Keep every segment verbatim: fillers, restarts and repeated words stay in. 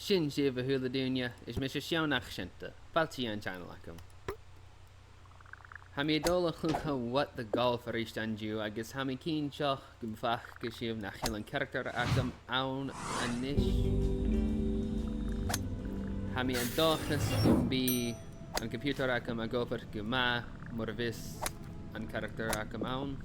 Sin sibh, a h-uile duine, is mise Seán Ac Seunta. Fàilte dhan channel agam. Tha mi a' dol a chluich What the Golf a-rithist an-diugh agus tha mi cinnteach gum faca sibh nach eil an caractar agam ann a-nis. Tha mi an dòchas gum bi an computer agam ag obair gu math mura bhios an caractar agam ann.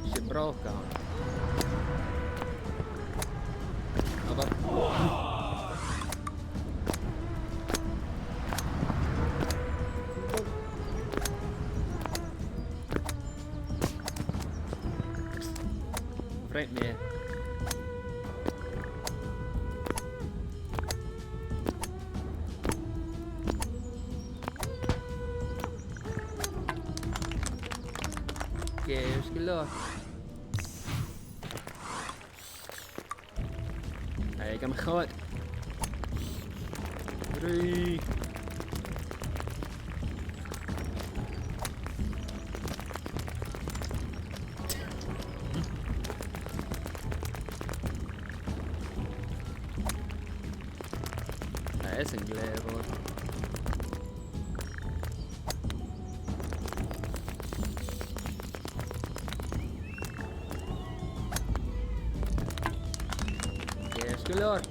'S e bròg a th' ann. Abair. Bhraith mi e. Ceart gu leòr. Aig an chòta. Trì. Tha esan glè mhòr. Ceart gu leòr.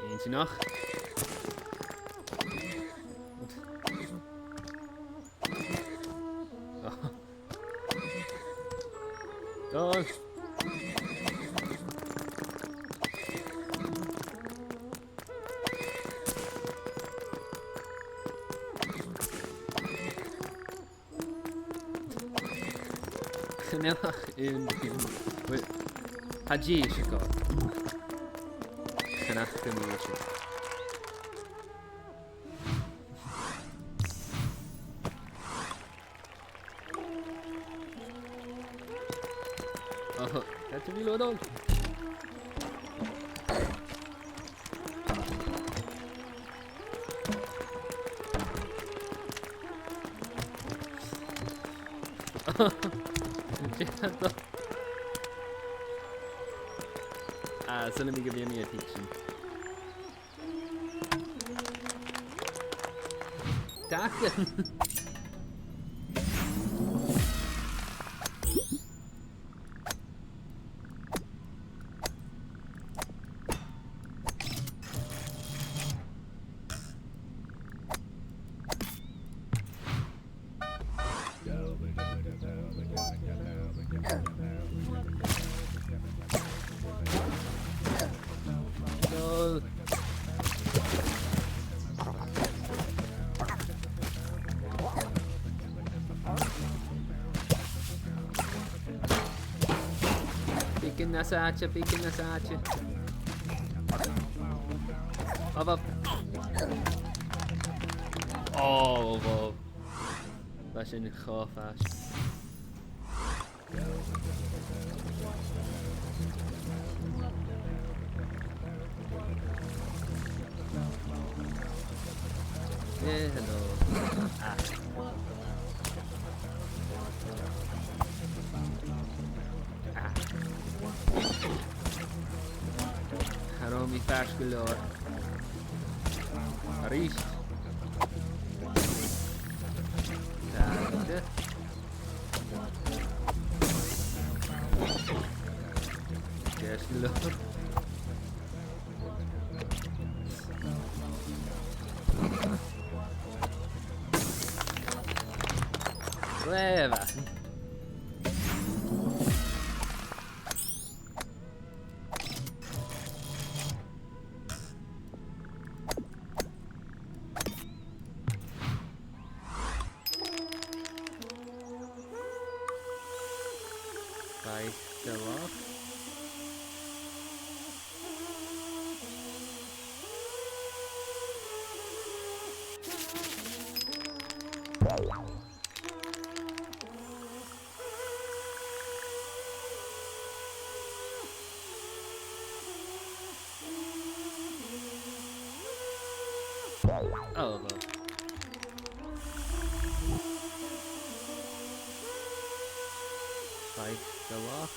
Inntinneach. Dol. Chan eil ach aon duine. Uill, tha dithis agam. Chan fhaca mi e. Oh, that's a reload on. Ah, saoilidh mi gu bheil mi a' tuigsinn. Dachaigh. Lol. Beagan nas fhaide, beagan nas fhaide. Abh, abh. Oh, wow. Bha sin cho faisg. Eh, hello. Ah. Ah. Cha robh mi faisg gu leòr. A-rithist. Dà, dà. Ceart gu leòr. Glè mhath. By the rock. Oh, well. Bye, go off.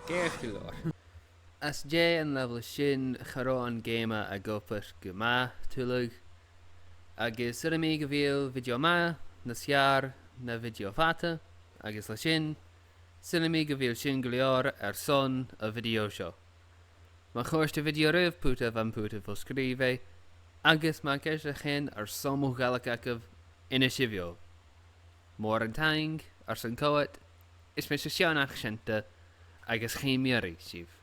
Ceart gu leòr. Às dèidh an level sin, cha robh an geama ag obair gu math tuilleadh, agus saoilidh mi gu bheil video math nas fheàrr na video fada, agus leis sin, saoilidh mi gu bheil sin gu leòr airson a' video seo. Ma chòrd a' video ribh, putaibh am putan fo-sgrìobhaidh, agus ma tha ceist agaibh airson mo Ghàidhlig agaibh, innsibh dhomh. Mòran taing airson coimhead, is mise Seònach Seunta, agus chì mi a-rithist sibh.